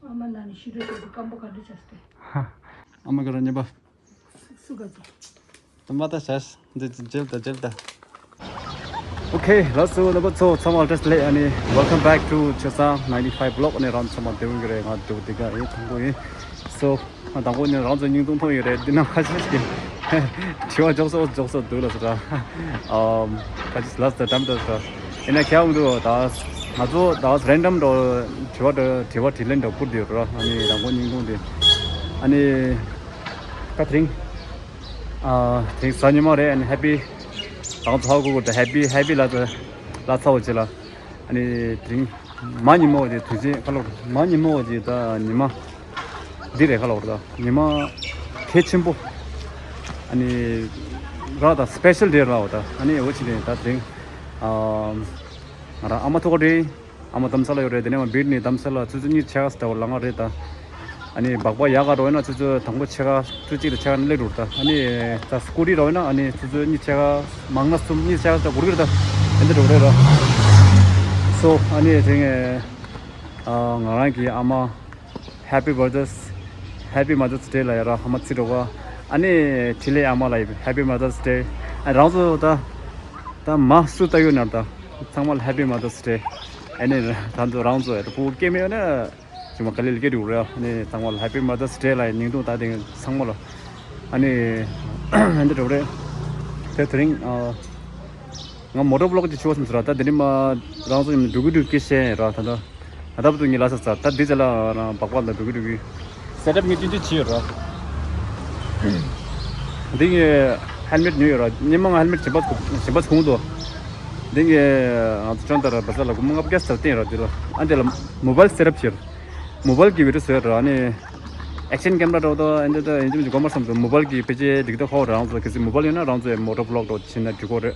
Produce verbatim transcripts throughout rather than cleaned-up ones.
ཨ་མ་ན་ནི་ཤི་རེ་ཏེ་སྐམ་པོ་ག་འདྲ་བྱས་ཏེ། ཨ་མ་ག་ར་ཉེ་པ། སུ་ག་ཚོད། ད་མ་ད་བྱས། འདི་འཇལ་ད་འཇལ་ད། Okay, let's go. ལ་པ་ཚོ་ཚང་མ་བཀྲ་ཤིས་བདེ་ལེགས། ཨ་ནི་welcome back to Chosa ninety-five vlog. ཨ་ནི་རང་ཚང་མ་བདེ་པོ་ཡིན་གྱི་རེད། ང་བདེ་པོ་བདེ་ག་ཡིན། དང་པོ་ཡིན། So ང་དང་པོ་ནི་རང་ཚོ་སྙིང་སྟོབས་མཐོང་ཡོད་རེད། འདི་ན་ཁ་ཤས་ཀྱིས་དྲི་བ་འཇོག་སོ་འཇོག་སོ་འདུག་ལ་ཟེར་ར། ཨམ། ཁ་ཅིག་ལ་ཟེར་འགྲམ་དུ་ཟེར། ཡིན་ན་ཁྱེད་འདུག་ད་ང་ཚོ་ད་random་འགྲོ་དྲི་བ་འདྲ་དྲི་བ་དྲིས་ལན་འདྲ་བསྐུར་དུས་ར། ཨ་ནི་དང་པོ་སྙིང་སྟོབས་དེ། ཨ་ནི་ད་དེ་རིང་ཨ་དེ་རིང་གཟའ་ཉི་མ་རེད། ཨ་ནི་happy། ང་ཚོ་ཧ་གོ་གོ་ད་happy happy ལ་ད་ལ་ཚ་བོ་བྱེད་ལ། ཨ་ནི་དེ་རིང་མ་ཉི་མ་བ་དེ་དུས་ཆེན་ཁ་ལོ་མ་ཉི་མ་བ་དེ་ད་ཉི་མ་འདི་རེད་ཁ་ལོ་ད་ཉི་མ་གལ་ཆེན་པོ། ཨ་ནི་ར་ད་special day་ར་བ་ད། ཨ་ནི་འོ་ཅི་རེད་ད་དེ་རིང་ཨ་ང་རང་ཨ་མ་ཐུག་ག་རེད། ཨ་མ་དྷ་རམ་ས་ལ་ཡོད་རེད། དེ་ནས་མ་བིར་ནས་དྷ་རམ་ས་ལ་ཆུ་ཚོད་གཉིས་ཆ་ག་ལ་ལངས་རེད་ད། ཨ་ནི་སྦག་སྦག་ཡག་ག་འགྲོ་ཡིན་ན་ཆུ་ཚོད་དང་པོ་ཕྱེད་ཀ་ཆུ་གཅིག་དང་ཕྱེད་ཀ་ནས་སླེབས་འགྲོ་རེད་ད། ཨ་ནི་ད་སྐུ་ཊི་འགྲོ་ཡིན་ན་ཨ་ནི་ཆུ་ཚོད་གཉིས་ཕྱེད་ཀ་མང་ན་གསུམ་གཉིས་ཕྱེད་ཀ་ད་འགོར་གི་རེད་ད། ཨེ་འདྲ་འགྲོ་གི་རེད་ར། སོ་ཨ་ནི་དེ་ངས་ཨ་ང་རང་གི་ཨ་མ་happy Mother's happy Mother's Day་ལ་ཡ་ར་ཨ་མ་ཚེ་སྒྲུབ་པ། ཨ་ནི་འཕྲིན་ལས་ཨ་མ་ལ་ཡ་happy Mother's Day། ཨ་རང་ཚོ་ད་ད་མ་སུ་ལྟ་ཡོད་ན་ད་ཚང་མ་ལ་happy Mother's Day། ཨ་ནི་ད་ཚོ་རང་ཚོ་ཡ་ད་ཕྲུ་གུ་སྐྱེས་མེད་ཡོད་ན། ཅི་མ་ག་ལེ་ལེ་སྐད་འགྲོ་རེད། ཨ་ནི་ཚང་མ་ལ་happy Mother's Day་ལ་སྙིང་སྟོབས་ད་དེང་ཚང་མ་ལ། ཨ་ནི་ཨ་འདི་འགྲོ་རེད། དེ་དེ་རིང་ཨ་ང་མོ་ཊོ་བི་ལོག་ཅིག་བྱེད་དགོས་བསམ་ཟེར་ར། ད་དེ་རིང་མ་རང་ཚོ་ཡིན་འགྲོ་གི་འགྲོ་གི་བཤད་ར། ད་ད་ད་ད་བུ་ངའི་ལ་ས་ཚ་ད་འདི་ཚ་ལ་རང་སྦག་སྦག་ལ་འགྲོ་གི་འགྲོ་གི་སེ་ཊབ་ངས་ཏིག་ཏིག་བྱས་ཡོད་ར། འདི་ངས་ཧེལ་མེཊ་ཉོས་ཡོད་ར། སྔོན་མ་ང་ཧེལ་མེཊ་གཞན་པ་གཞན་པ་ཚོང་དུ། འདི་ངས་ང་ཚོ་ཅོན་ཏ་ར་བ་ས་ལ་སྒོར་མོ་ལྔ་བརྒྱ་ཙམ་བཏིང་ར། འདི་ལ་ཨ་འདི་ལ་མོ་བལ་སེ་ཊབ་བྱས་ར། མོ་བལ་གྱི་བི་ཌི་ཡོ་བཟོས་ར། ཨ་ནི་ཨེག་ཤན་ཀེམ་ར་འདྲ་བོ་དང་ཨ་འདི་དང་ཡིན་གཅིག་མིན་གཅིག་དགོས་མ་བསམ་དུ་མོ་བལ་གྱི་ཕལ་ཆེར་འགྲིག་ཐག་ཧོ་རང་ཚོ་གལ་སྲིད་མོ་བལ་ཡོད་ན་རང་ཚོ་ཡང་མོ་ཊོ་བི་ལོག་འདྲ་བོ་བྱེད་ན་འགྲིག་གོ་རེད།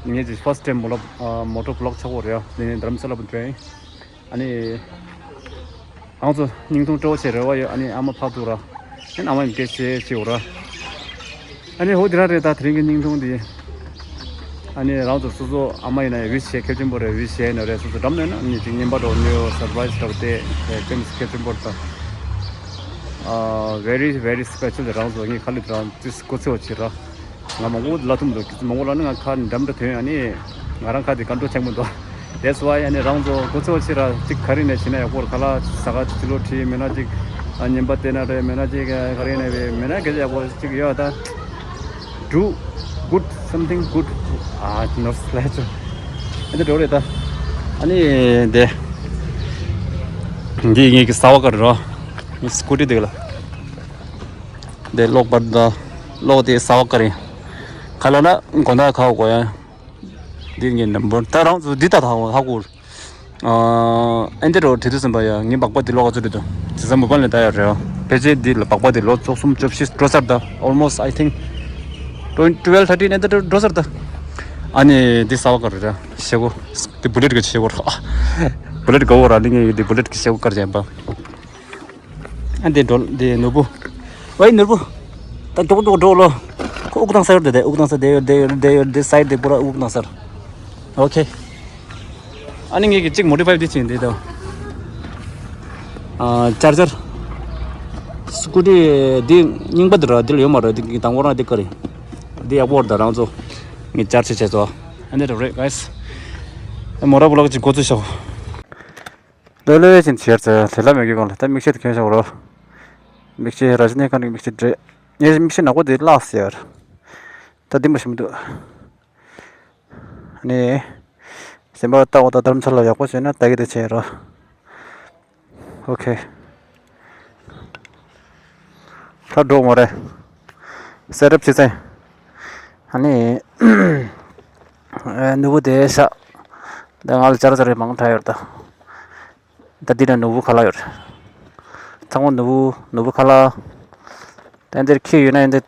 ངས་ཀྱི་ཕར་སི་ཊེམ་མོ་ལ་མོ་ཊོ་བི་ལོག་ཆགས་གོ་རེད། ཨ་ནི་རྡ་རམ་ས་ལ་བུ་འདྲ་ཡིན། ཨ་ནི་རང་ཚོ་སྙིང་ཐུང་སྤྲོ་བོ་བྱེད་རེ་བ་ཡོད། ཨ་ནི་ཨ་མ་ཕར་འདུག་ར། ཨ་ནི་ཨ་མ་ཡིན་སྐད་ཆ་བྱེད་འོ་ར། ཨ་ནི་ཧོ་དེ་རང་རེད་ད་དེ་རིང་གི་སྙིང་ཐུང་འདི། ཨ་ནི་རང་ཚོ་སོ་སོ་ཨ་མ་ཡིན་ན་ཡང་ཝིཤ་བྱེད་ཁེབས་ཆེན་པོ་རེད། ཝིཤ་བྱེད་ཡིན་ན་རེད། སོ་སོ་འགྲམ་ནས་ན་ཨ་ནི་ཅིག་རྔན་པ་འདྲ་བོ་ཉོས་ཡོད། སར་པ་རའི་སི་འདྲ་བོ་དེ་ཁེབས་ཁེབས་ཆེན་པོ་རེད་ད། ཨ་very very special། རང་ཚོ་ངའི་ཁ་ལུད་རང་ཙིས་གོ་ཚེ་བ་བྱེད་ར། ང་མང་པོ་ལ་ཐུམ་འདུག་མང་པོ་ལ་ནི་ང་ཁ་འགྲམ་འདྲ་ཐོན། ཨ་ནི་ང་རང་ཁ་དེ་ཀོན་ཊོལ་ཆགས་མི་འདུག That's why ཨ་ནི་རང་ཚོ་གོ་ཚོད་ཆེ་ར་ཅིག་ག་རེ་ནས་བྱེད་ན་ཡག་པོ་རེད། ཁ་ལག་ཟ་ཁ་ཅིག་ལོ་ཁྲིད་མེད་ན་ཅིག་ཨ་ཉན་པ་བལྟས་ན་རེད། མེད་ན་ཅིག་ག་རེ་ནས་རེད། མེད་ན་སྐད་ཆ་ཡག་པོ་ཅིག་ཡོད་ད། Do good something good. ཨ་ནོར་སི་ལ་ཆོ་ཨ་འདི་འགྲོ་རེད་ད། ཨ་ནི་དེ་འདི་ངེད་ཀྱི་ས་བ་ཀ་རེད་རོ། ངའི་སི་ཀུ་ཊི་དེ་ལ། འདི་གློག་པར་ད་གློག་དེ་ས་བ་ཀ་རེད། ཁ་ལ་ན་དགོང་དག་ཁ་བ་གོ་ཡ། འདི་ངའི་ནམ་བར་ད་རང་ཚོ་འདི་ད་ད་ཧ་གོ། ཨ་ཨེ་འདི་རོ་དྲི་དུས་ཙམ་པ་ཡ་ངའི་སྦག་སྦག་འདི་ལོག་ག་ཚོད་རེད་དོ། དེ་ཙམ་མོ་བལ་ནས་ད་ཡ་རེད། ཕལ་ཆེར་འདི་ལ་སྦག་སྦག་འདི་ལོ་བཅུ་གསུམ་བཅུ་བཞི་འགྲོ་ཚར་ད། Almost I think twenty twelve thirteen ཨེ་འདི་འགྲོ་ཚར་ད། ཨ་ནི་འདི་ས་བ་ཀ་རེད་ར་ཤེ་གོ། འདི་བུ་ལེཊ་གི་ཤེ་གོ་ར། བུ་ལེཊ་ག་བོ་ར་ནི་ངའི་འདི་བུ་ལེཊ་གི་ཤེ་གོ་ཀར་ཅན་པ། ཨ་འདི་འགྲོ་འདི་ནོར་བུ། ཝེ་ནོར་བུ། ད་མགྱོགས་མགྱོགས་འགྲོ་ལོ། ཁོ་དབུགས་བཏང་ས་ཡོད་དེ་དེ་དབུགས་བཏང་ས་དེ་ཡོད་དེ་ཡོད་དེ་ཡོད་དེ་སའིཌ་དེ་པུ་ར་དབུགས་བཏང་ས། ཨོ་ཁེ། ཨ་ནི་ངེད་ཀྱི་གཅིག་མོ་ཌི་ཕའི་འདི་བྱས་འདི་དང་། ཨ་ཅར་ཇར། སི་ཀུ་ཊི་འདི་རྙིང་པ་འདི་ར་འདི་ལ་ཡོད་མ་རེད། འདི་དང་པོ་རང་འདི་ཀ་རེད། འདི་ཡག་པོ་རེད་ད་རང་ཚོ། ངས་ཅར་ཇི་བྱས་ཚོ། ཨ་འདི་རེད་གྷའི་སི། མོ་ཊ་བི་ལོག་ཅིག་འགོ་ཚུགས་ཤོག་ལོས་ལོས་ཅིག་བྱས་ཚེ་ལས་སླ་མེད་ཀྱི་སྒང་ལ་ད་མིག་ཤེལ་དེ་གྱོན་ཤོག་རོ། མིག་ཤེལ་ར་ཇི་ནི་ཁཱན་གྱི་མིག་ཤེལ་རེད། ངས་མིག་ཤེལ་ནག་པོ་དེ་བརླགས་ཟེར། ད་འདི་མ་ཤེས་མི་འདུག་ནི། གཞན་པ་ལྟ་བ་དང་དྷ་རམ་ས་ལ་ཡག་པོ་བྱས་ན་ད་གི་དེ་བྱས་རོ། ཨོ་ཁེ། ད་འགྲོ་མ་རེད། སེ་ཊབ་བྱེད་ཚེ། ཨ་ནི། ཨེ་ནུ་བོ་དེ་ཤ། ད་ང་ལ་ཅར་ཅར་རེ་མང་དྲགས་ཡོད་ད། ད་འདི་ན་ནུ་བོ་ཁ་ལག་ཡོད་རེད། ཚང་མ་ནུ་བོ་ནུ་བོ་ཁ་ལག་ད་འདིར་ཁྱི་ཡོད་ན་འདི་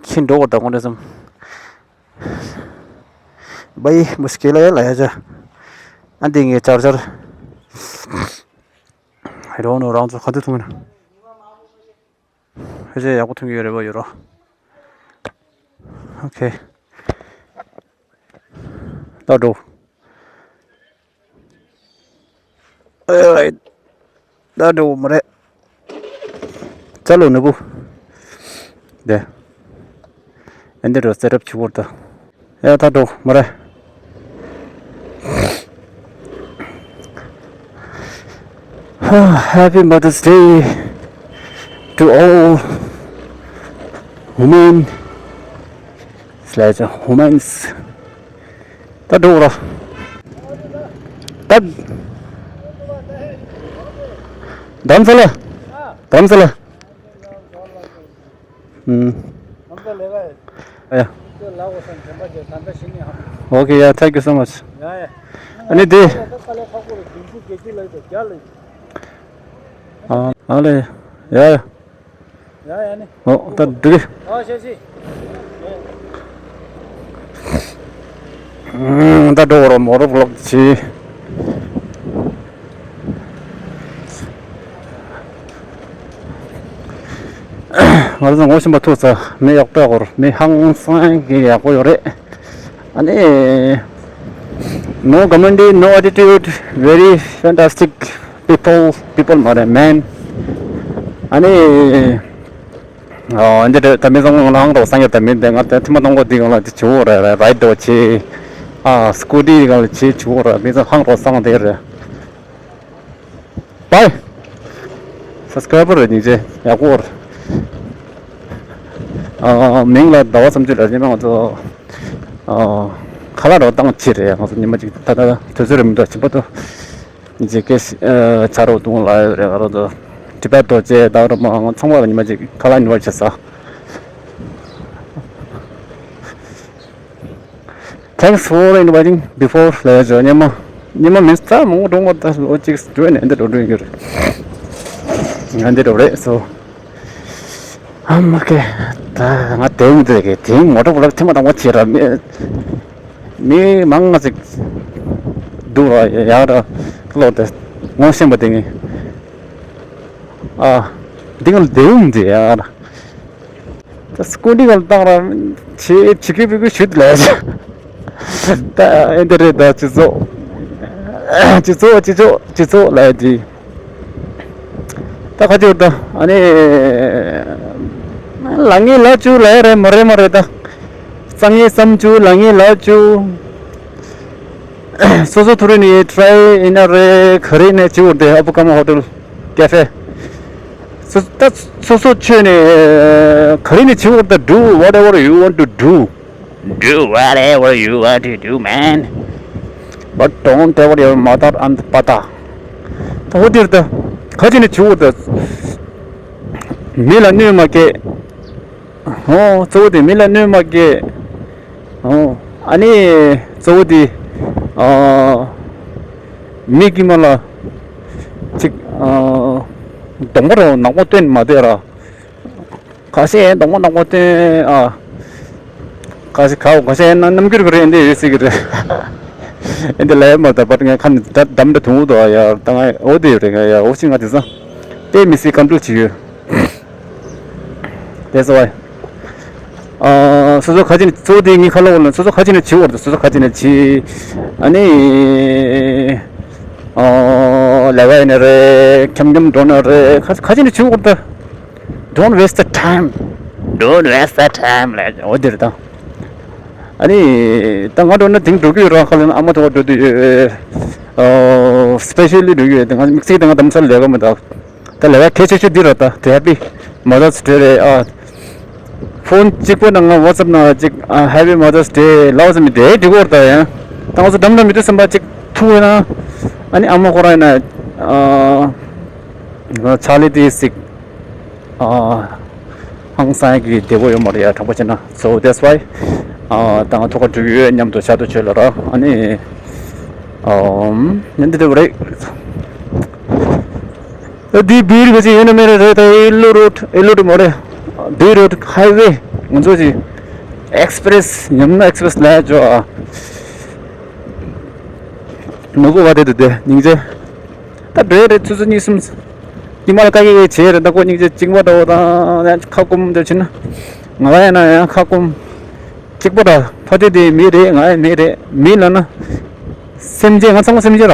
ཁྱི་འགྲོ་བར་ད་དགོངས་འདྲ་སམ། བའི་མུ་སྐེ་ལ་ཡ་ལ་ཡ་ཅ། ཨ་འདི་ངའི་ཅར་ཅར། རོ་ནོ་རང་ཚོ་ག་དུས་ཐུང་ན། ཕལ་ཆེར་ཡག་པོ་ཐོན་གྱི་ཡོད་རེད་པ་ཡོད་རོ། ཨོ་ཁེ། ད་འགྲོ། ཨེ། ད་འགྲོ་མ་རེད། ད་ལོ་ནུ་བུ། དེ། ཨེ་འདི་རུ་སེ་ཊབ་བྱེད་པོ་ད། ཡ་ད་འགྲོ་མ་རེད། Happy Mother's Day to all women slash women's. ད་འགྲོ་ར། ད། དམ་ས་ལ། དམ་ས་ལ། ཨུམ། ཨ་ཡ། Okay, yeah, thank you so much. ཨ་ནི་དེ། ཨ་ཨ་ལེ། ཡ་ཡ། ཨོ་ད་འགྲིག་གི། ད་འགྲོ་རོགས་མོ་རོགས་ལོག་ཅི། ང་ཚོ་ངོ་ཤེས་པ་ཐུག་ཚ། མི་ཡག་པོ་ཡོད་རེད། མི་ཧང་སང་གི་ཡག་པོ་ཡོད་རེད། ཨ་ནི། No comedy, no attitude, very fantastic people, people མ་རེད་man. ཨ་ནི། ཨ་འདི་འདྲ་ད་མི་ཚང་མ་ལ་ཧང་རོགས་སང་ཡོད། ད་མི་འདི་ང་ད་ཐི་མ་གཏོང་གོ་འདི་གང་ལ་འདི་བྱེད་འོ་ར་ར་རའི་ཌི་འདྲ་བྱེད། ཨ་སྐུ་ཊི་གང་ལ་བྱེད་བྱེད་འོ་ར། མི་ཚང་ཧང་རོགས་སང་དེ་རེད། Bye. Subscriber རེད་སྙིང་རྗེ་ཡག་པོ་རེད། ཨ་མིང་ལ་ཟླ་བ་བསམ་ཚུལ་ལ་ཉི་མ་ང་ཚོ་ཨ་ཁ་ལག་རོགས་བཏང་ཕྱིར་རེད། ང་ཚོ་ཉི་མ་གཅིག་ད་ལྟ་དུས་ཚོད་རེད་མི་འདུག་ཕྱིན་པ་དུ། ཉི་ཚེ་སྐད་ཆ་རོགས་གཏོང་ལ་ཡོད་རེད། ང་རང་ཚོ་ཊི་བེཊ་རྡོ་རྗེ་དང་རོ་མ་ཚང་མ་ལ་ཉི་མ་གཅིག་ཁ་ལག་ཉོ་བར་བྱེད་ས། Thanks for inviting before ལ་ཡོད་ཉི་མ། ཉི་མ་མིན་ས་མང་པོ་འགྲོ་ད་ལོ་གཅིག་འགྲོ་ནས་འདི་འགྲོ་འགྲོ་ཡོད་རེད། ང་འདི་འགྲོ་རེད་སོ། ཨ་མ་ཀེ། ད་ང་དེང་དེ་གེ་དེང་མོ་ཊ་བོ་ལ་ཐེངས་མ་དང་པོ་བྱེད་ར། མི་མི་མང་ང་ཅིག་འདུག་ར་ཡག་ར་ལོ་དེ་ངོ་ཤེས་པ་དེ་ངས་ཨ་འདི་ག་ལ་དེའུ་མི་འདི་ཡག་ར། ད་སྐུ་འདི་ག་ལ་བཏང་ར་བྱེད་བྱེད་ཀི་བི་གི་ཞུ་དེ་ལས་ད་ཨེ་འདི་རེད། ད་སྤྱི་ཚོགས་སྤྱི་ཚོགས་སྤྱི་ཚོགས་སྤྱི་ཚོགས་ལ་དེ། ད་ཁ་ཅིག་ད་ཨ་ནི་ལ་ངའི་ལ་བཅུ་ལ་ཡ་རེད་མ་རེད་མ་རེད་ད། གཙང་ངའི་བསམ་བཅུ་ལ་ངའི་ལ་བཅུ། སོ་སོ་ཐུ་རེ་ནི་ཊི་རའི་ཡིན་ན་རེད་ག་རེ་ནས་བྱེད་འོར་དེ་ཨ་བུ་ཀ་མ་ཧོ་ཊེལ་ཀེ་ཧྥེ། སོ་ད་སོ་སོ་ཆོས་ནས་ག་རེ་ནས་བྱེད་འོར་ད། Do whatever you want to do. Do whatever you want to do, man. But don't tell your mother and father. ད་འོ་དེར་ད་ག་ཅི་ནས་བྱེད་འོ་ད། མི་ལ་གནོད་མ་སྐྱེལ། ཨོ་གཙོ་བོ་དེ་མི་ལ་གནོད་མ་སྐྱེལ། ཨོ་ཨ་ནི་གཙོ་བོ་དེ་ཨ་མི་དཀྱུས་མ་ལ་ཅིག་ཨ་གདོང་པ་རོ་ནག་པོ་སྟོན་མ་སྡོད་ར། ཁ་ཤས་གདོང་པ་ནག་པོ་སྟོན་ཨ། ཁ་ཤས་ཁ་ཁ་ཤས་ན་རྣམ་འགྱུར་གི་རེད་འདི་ཡོད་སྲིད་གི་རེད། འདི་ལས་མ་ད་པར་ངས་ཁ་ནས་ད་འདམ་འདྲ་དུང་དུ་ཡ་ད་ང་འོ་དེ་རེད། ང་ཡ་འོ་ཞིག་ང་དེ་ས་དེ་མི་སྲིད་ཀམ་ཏུ་བྱེད་ཡོད། དེ་ས་བ་ཨ་སོ་སོ་ཁ་ཅིག་ནས་གཙོ་བོ་དེ་ངའི་ཁ་ལོ་ལ་སོ་སོ་ཁ་ཅིག་ནས་བྱེད་འོར་དུ་སོ་སོ་ཁ་ཅིག་ནས་བྱེད། ཨ་ནི་ཨ་ལས་ཀ་ཡིན་ན་རེད་འཁྱམ་འཁྱམ་འགྲོ་ན་རེད་ཁ་ཁ་ཅིག་ནས་བྱེད་འོར་དུ། Don't waste the time. Don't waste the time ལ་འོ་དེར་དང་། ཨ་ནི་ད་ང་འགྲོ་ན་དེང་འགྲོ་གི་ཡོད་ར། ཁ་ལ་ཨ་མ་ཐོག་འགྲོ་དུས་ཡོད། ཨོ་སི་པེ་ཤལ་ལི་འགྲོ་གི་ཡོད། ང་དམིགས་བསལ་དེ་ང་དམ་སར་ལས་ཀ་མི་འདུག་ད་ལས་ཀ་གལ་ཆེ་ཤོས་འདི་ར་ད་དེ་Happy Mother's Day རེད་ཨ། ཕོན་གཅིག་པོ་ནང་ང་WhatsApp ནང་གཅིག་ཨ་Happy Mother's Day ལབ་ཙམ་མི་དེ་འགྲིག་གོ་ར་ད་ཡང་ད་ང་ཚོ་འགྲམ་ལ་མི་འདུག་བསམ་པ་གཅིག་ཐུག་ཡོད་ན་ཨ་ནི་ཨ་མ་ཁོ་རང་ཡིན་ན་ཨ་ཆ་ལི་དེ་སིག་ཨ་ཧང་སང་གི་བདེ་པོ་ཡོད་མ་རེད་ཡ། དྲང་པོ་བྱས་ན། So that's why ཨ་ད་ང་ཐུག་ག་འགྲོ་གི་ཡོད་མཉམ་དུ་ཤ་དུ་བྱོས་ལ་ར། ཨ་ནི་ཨམ་ནི་འདི་འདྲ་བ་རེད། ཨ་འདི་བིར་ག་ཅིག་ཡོད་ན་མེད་ན་རེད། ད་ཨེ་ལོ་རོཌ་ཨེ་ལོ་རོཌ་མ་རེད། བིར་རོཌ་ཧའི་ཝེ་ང་ཚོ་ཅིག་ཨེག་སི་པི་རེ་སི་ཡང་ན་ཨེག་སི་པི་རེ་སི་ལ་ཅོ་ཨ་ནོ་གོ་བ་དེ་དེ་དེ་སྙིང་རྗེ། ད་འགྲོ་ཡ་རེད་ཆུ་ཚོད་གཉིས་གསུམ། ཉི་མ་ལ་དཀའ་ངལ་བྱས་རེད། ད་ཁོ་སྙིང་རྗེ་གཅིག་པ་འདྲ་བོ་དང་ཡང་ཁ་སྐོམ་འདྲ་བྱེད་ན་ང་ལ་ཡང་ན་ཡང་ཁ་སྐོམ། གཅིག་པ་འདྲ་ཕ་ཆོས་དེ་མི་རེད། ང་ཡང་མི་རེད། མི་ལ་ན་སེམས་ཅན་ང་ཚང་མ་སེམས་ཅན་ར།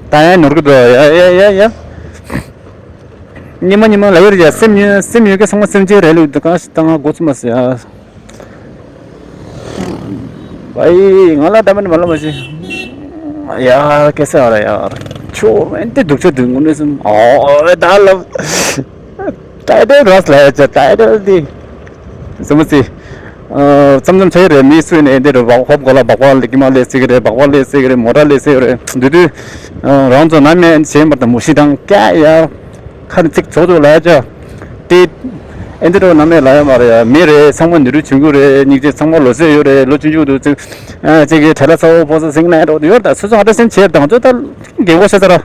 ད་ཡང་ནོར་གི་འདུག་ཡ་ཡ་ཡ་ཡ། ཉི་མ་ཉི་མ་ལ་ཡོད་རེད་ཡ། སེམས་ཡོད་སེམས་ཡོད་ཀྱི་ཚང་མ་སེམས་ཅན་རེད་ལུགས་དེ་གང་ཞིག་བཏང་ང་འགོ་ཚུགས་མ་ཟེར་ཡ། བའི་ང་ལ་འདྲ་མིན་མ་ལ་མ་ཤི། ཡ་ཀེ་སེ་ཨ་ར་ཡ། ཆོ་ཨེན་ཏི་སྡུག་ཆ་སྡུག་ངུ་ནས་སམ། ཨོ་ད་ལ་ཏའི་ཏལ་རོས་ལ་ཡ་ཅ་ཏའི་ཏལ་དེ། སེམས་སི། མཚམས་མཚམས་ཆགས་ཀྱི་རེད། མི་སུ་ཡིན་ནའི་འདི་རུ་བག་ཧོབ་གོ་ལ་བག་བག་ལེ་ཀི་མ་ལེ་སི་གི་རེད། བག་བག་ལེ་སི་གི་རེད། མོ་ཊ་ལེ་སི་གི་རེད། འདི་དུས་རང་ཚོ་ནམ་ཡང་བྱེད་མར་དང་མུ་ཤི་དང་ཀ་ཡ། ཁ་ནི་ཚིག་ཚོགས་ཚོགས་ལ་ཡ་ཅ། དེ། ཨེ་འདི་རུ་ནམ་ཡང་ལ་ཡ་མ་རེད་ཡ། མི་རེད། ཚང་མ་ནི་རུ་ཆུང་ཀུ་རེད། སྙིགས་རྗེ་ཚང་མ་ལོ་ཚད་ཡོད་རེད། ལོ་ཆུང་ཆུང་དུ་ཚིག་ཅིག་གི་གྲལ་ལ་ཚ་བོ་ཕོ་ཚ་སིང་ནའི་རོགས་ཡོད་ད། སོ་སོ་ཨ་འདྲ་སེམས་བྱེད་དང་ཚོ་ད་རྒན་གོག་ཤ་ཚ་ར།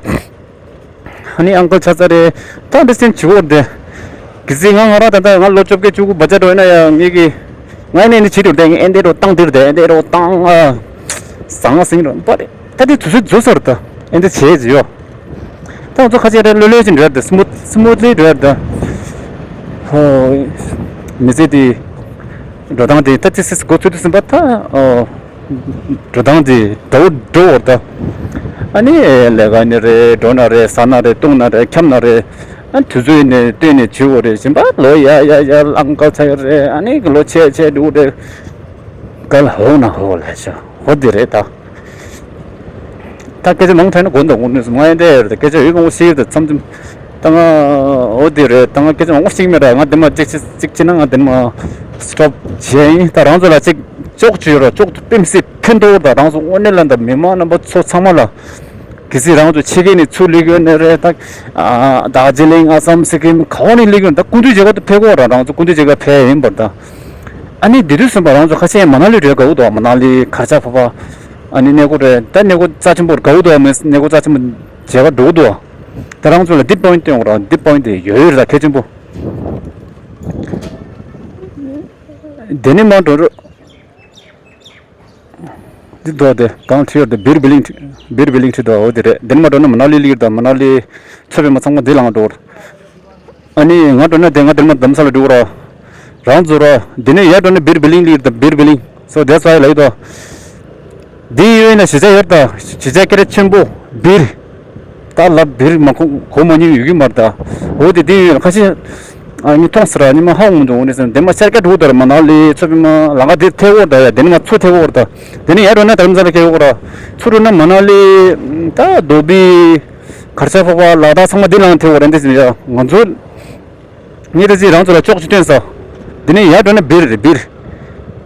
ཨ་ནི་ཨང་ཀལ་ཆགས་ཚར་རེད། ད་འདི་སེམས་བྱེད་འོར་དེ། གི་སི་ང་ང་རང་ད་ལྟ་ང་ལོ་བཅོ་བརྒྱད་བཅུ་དགུ་བར་ཆད་འགྲོ་ཡིན་ན་ཡང་ངེད་ཀྱི། ང་ནས་འདི་བྱེད་དུ་བསྡད། ངས་ཨེ་འདི་རོ་བཏང་འདིར་བསྡད། ཨེ་འདི་རོ་བཏང་ཨ། ཟང་ཟིང་རོ་པ་རེད། ད་འདི་དུས་ཚོད་འཛུལ་སོར་ད། ཨེ་འདི་བྱེད་ཀྱི་ཡོད། ད་ང་ཚོ་ཁ་ཆེ་རེད། ལོ་ལོ་ཅིག་འགྲོ་ཡ་དེ་སི་མུ་སི་མུ་ཐི་ལི་འགྲོ་ཡ་ད། ཧོ། མི་ཚེ་འདི། འགྲོ་སྟངས་འདི་ད་ཏི་སི་སི་འགོ་ཚུགས་དུས་ཟིན་པ་ད། ཨོ། འགྲོ་སྟངས་འདི་འགྲོ་འགྲོ་བར་ད། ཨ་ནི་ལས་ཀ་ནི་རེད། འགྲོ་ན་རེད། ཟ་ན་རེད། བཏུང་ན་རེད། འཁྱམ་ན་རེད། ཨ་དུས་ཚོད་ནས་བཏོན་ནས་བྱེད་འོ་རེད། གཞན་པ་ལོ་ཡ་ཡ་ཡ་ལང་ཀ་ཚ་ཡ་རེད། ཨ་ནི་ལོ་ཆེ་ཆེ་འགྲོ་རེད། ག་ལ་ཧོ་ན་ཧོ་ལ་ཤ་ཧོ་འདི་རེད་ད། ད་སྐད་ཆ་མང་དྲགས་ན་དགོངས་དག་དགོངས་ནས་སུ་ང་ཡང་བལྟས་ཡོད་རེད། སྐད་ཆ་ཡོད་མང་པོ་ཤེས་ཡོད་རེད། མཚམས་མཚམས་ད་ང་འོ་དེ་རེད། ད་ང་སྐད་ཆ་མང་པོ་ཤེས་ཀྱི་མེད་ར། ང་དེ་མ་གཅིག་ཅིག་ཅིག་བྱས་ན་ང་དེ་མ་སི་ཊོབ་བྱས་ཡིན། ད་རང་ཚོ་ལ་གཅིག་ཅོག་ཅིག་ཡོད་ར། ཅོག་ཏུ་དཔེ་མི་སྲིད་ཕན་ཐོགས་ར། རང་ཚོ་དངོས་གནས་ལ་ད་མི་མང་རྣམ་པ་ཚོ་ཚང་མ་ལ་གལ་སྲིད་རང་ཚོ་ཕྱི་རྒྱལ་ནས་ཚུར་སླེབས་ཡོད་ནའི་རེད། ད་ཨ་དར་ཇི་ལིང་ཨ་སམ་སི་ཀིམ་ག་བ་ནས་སླེབས་ཡོད་ན་ད་སྐུ་མདུན་མཇལ་ཁ་ཏུ་ཕེབས་དགོས་ར། རང་ཚོ་སྐུ་མདུན་མཇལ་ཁ་ཕེབས་ཡིན་པར་ད། ཨ་ནི་འདི་དུས་ཙམ་པ་རང་ཚོ་ཁ་ཤས་མ་ན་ལི་འགྲོ་དགའ་བོ་འདུག་མ་ན་ལི་གར་ཆག་ཕ་ཕ། ཨ་ནི་གནས་སྐོར་རེད། ད་གནས་སྐོར་རྩ་ཆེན་པོར་དགའ་བོ་འདུག་མི་གནས་སྐོར་རྩ་ཆེན་པོ་མཇལ་ཁ་འགྲོ་གི་འདུག་ད་རང་ཚོ་ལ་འདི་པོ་ཡིན་ཊི་སྟོན་དགོས་ར། འདི་པོ་ཡིན་ཊི་ཡོད་ཡོད་རེད། ད་གལ་ཆེན་པོ། དེ་ནས་མར་འགྲོ་རོགས། འདི་འདུག་དེ་གང་ཁྲིད་ཡོད་དེ་བིར་བི་ལིང་ཁྲིད། བིར་བི་ལིང་ཁྲིད་འདུག་འོ་དེ་རེད། འདི་ནས་མར་འགྲོ་ན་མ་ན་ལི་སླེབས་ཀྱི་རེད། ད་མ་ན་ལི་ཚོ་པའི་མ་ཚང་མ་འདི་ལ་ང་འགྲོ་ར། ཨ་ནི་ང་འགྲོ་ན་དེ་ང་དེར་མ་དམ་ས་ལ་འགྲོ་ར། རང་ཚོ་ར། འདི་ནས་ཡར་འགྲོ་ན་བིར་བི་ལིང་ལིར་དང་བིར་བི་ལིང་། སོ་དེ་ཚོ་ཡ་ལ་ཡོད་དོ། འདི་ཡོད་ན་གཞིས་ཆགས་ཡོད་ད། གཞིས་ཆགས་སྐད་གྲགས་ཆེན་པོ་བིར། ད་ལ་བིར་མ་གོ་གོ་མ་མྱོང་ཡོད་ཀྱི་མ་རེད་ད། འོ་དེ་འདི་ཡོད་ན་ཁ་ཤས། ཨ་ནི་མཐོང་ས་ར་ཉི་མ་ཧ་གོ་མི་འདུག་འོ་ནི་སེམས་དེ་མ་ཤར་སྐད་འགྲོ་དར་མ་ན་ལི་ཚོ་པི་མ་ལང་ག་དེ་ཐེ་འོར་ད་ཡ། དེ་ནི་མ་ཚོ་ཐེ་འོར་ད། དེ་ནི་ཡར་འགྲོ་ན་དར་མ་ས་ལ་ཁེ་འོར་ར། ཚུར་འགྲོ་ན་མ་ན་ལི་ད་རྡོ་སྦིས། གར་ཆག་ཕ་ཕ་ལ་དྭགས་ཚང་མ་འདི་ལང་ཐེ་འོ་ར་འདི་ཟིན་ཡ་ང་ཚོ། ངས་རེ་ཅིག་རང་ཚོ་ལ་ཅོག་ཅིག་སྟོན་ས། འདི་ནས་ཡར་འགྲོ་ན་བིར་རེད་བིར།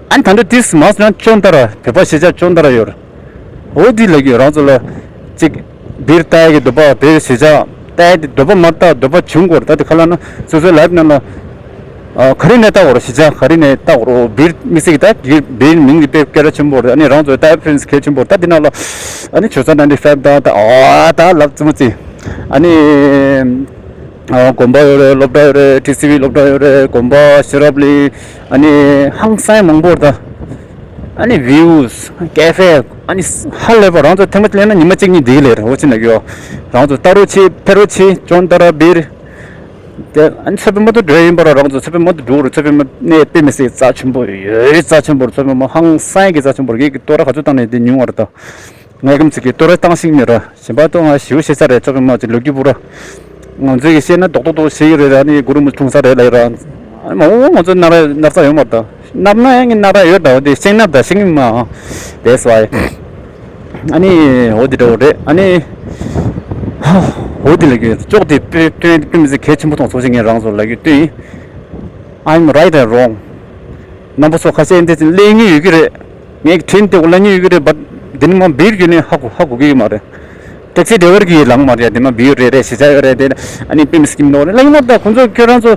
ཨ་ནི་ད་འདྲ་ཏིས་མ་སོང་ན་ཅོན་ཏ་ར་བོད་པ་གཞིས་ཆགས་ཅོན་ཏ་ར་ཡོད་རེད། འོ་འདི་ལ་གི་རང་ཚོ་ལ་ཅིག་བིར་ལྟ་ཡ་གི་འདོད་པ་བིར་གཞིས་ཆགས་ལྟ་ཡ་གི་འདོད་པ་མ་ལྟ་འདོད་པ་བྱུང་གོ་རེད། ད་འདི་ག་ལ་ན་སོ་སོའི་ལའིབ་ནང་ལ། ཨ་ག་རེ་ནས་ལྟ་འོ་ར་གཞིས་ཆགས་ག་རེ་ནས་ལྟ་འོ་ར་བིར་མི་སྲིད་ཀྱི་ད་གི་བིར་མིང་གི་དཔེ་སྐད་གྲགས་ཆེན་པོ་རེད། ཨ་ནི་རང་ཚོའི་ལྟ་ཡ་ཕི་རེན་སི་གལ་ཆེན་པོ་རེད། ད་འདི་ནང་ལ་ཨ་ནི་ཇོ་ཚ་ན་ནིང་ཊི་ཕའིབ་ད་ད་ཨ་ད་ལབ་ཙི་མོ་ཙི་ཨ་ནི། ཨ་དགོན་པ་ཡོད་རེད། སློབ་གྲྭ་ཡོད་རེད། ཊི་སི་ཝི་སློབ་གྲྭ་ཡོད་རེད། དགོན་པ་ཤེས་རབ་གླིང་། ཨ་ནི་ཧང་སང་མང་པོ་རེད་ད། ཨ་ནི་བིའུ་ཀེ་ཧྥེ་ཨ་ནི་ཧ་ལས་པ། རང་ཚོ་ཐེངས་མ་གཅིག་སླེབས་ན་ཉི་མ་གཅིག་གཉིས་འདི་གི་ལས་རེད། འོ་ཅི་ན་གི་ཡོ། རང་ཚོ་ལྟ་རོགས་བྱེད་ཕེབས་རོགས་བྱེད་ཅོན་ཏ་ར་བིར། དེ་ཨ་ནི་ཚོ་པའི་མ་ཏོ་འགྲོ་ཡིན་པ་ར། རང་ཚོ་ཚོ་པའི་མ་ཏོ་འགྲོ་རེད། ཚོ་པའི་མ་གནས་དཔེ་མི་སྲིད་རྩ་ཆེན་པོ་ཡོད་རེད། རྩ་ཆེན་པོ་རེད། ཚོ་པའི་མ་ཧང་སང་གི་རྩ་ཆེན་པོ་རེད། ངས་ཀྱི་ལྟོ་ར་ག་ཚོད་བཏང་ནས་འདི་ཉུང་བ་རེད་ད། ངས་ཀྱི་མི་ཚིག་གི་ལྟོ་ར་བཏང་ཤིང་མེད་ར། གཞན་པ་ཏོ་ང་ཞིའུ་ཤེས་ས་རེད། ཅོ་པི་མ་ཅི་ལོ་རྒྱུས་པུ་ར། ང་ཚོས་ཀྱི་བཤད་ན་རྡོག་རྡོག་རྡོག་ཤེས་ཀྱི་རེད་ར། ནི་གུ་རུ་མུ་ཆུང་ས་རེད་ལ་ཡི་ར། ཨ་མ་འོ་ང་ཚོ་ནར་ནར་ས་ཡོང་མ་རེད་ད། ནར་ན་ཡང་གི་ནར་ཡོད་ད། འོ་དེ་ཤིང་ནར་ད་ཤིང་མ། དེ་སོ་ཨ་ནི་འོ་དེ་འདྲ་བོ་རེད། ཨ་ནི་འོ་དེ་ལ་གི་ཅོག་དེ་དཔེ་སྟོན་དཔེ་མི་ཚེ་གལ་ཆེན་པོ་མཐོང་སོང་ཞིག་ངས་རང་ཚོ་ལ་གི་སྟོན་ཡིན། I'm right and wrong། རྣམ་པ་ཚོ་ཁ་ཤས་འདི་ཚོ་གླེང་ཉེན་ཡོད་ཀྱི་རེད། ངས་ཁྲིན་ཏེ་འོ་ལ་ཉེ་ཡོད་ཀྱི་རེད་པ། འདི་ནི་མ་བིར་གྱི་ནི་ཧ་གོ་ཧ་གོ་གི་མ་རེད། ཊེག་སི་ཌ་རའི་ཝར་གྱིས་ལངས་མ་རེད། འདི་མ་བིར་རེད་རེད། གཞིས་ཆགས་ཡོད་རེད་དེ། ཨ་ནི་པི་མི་སི་ཀིམ་ནོ་རེད་ལ་ཡིན་མ་ད། ཁོང་ཚོ་ཁྱོད་རང་ཚོ་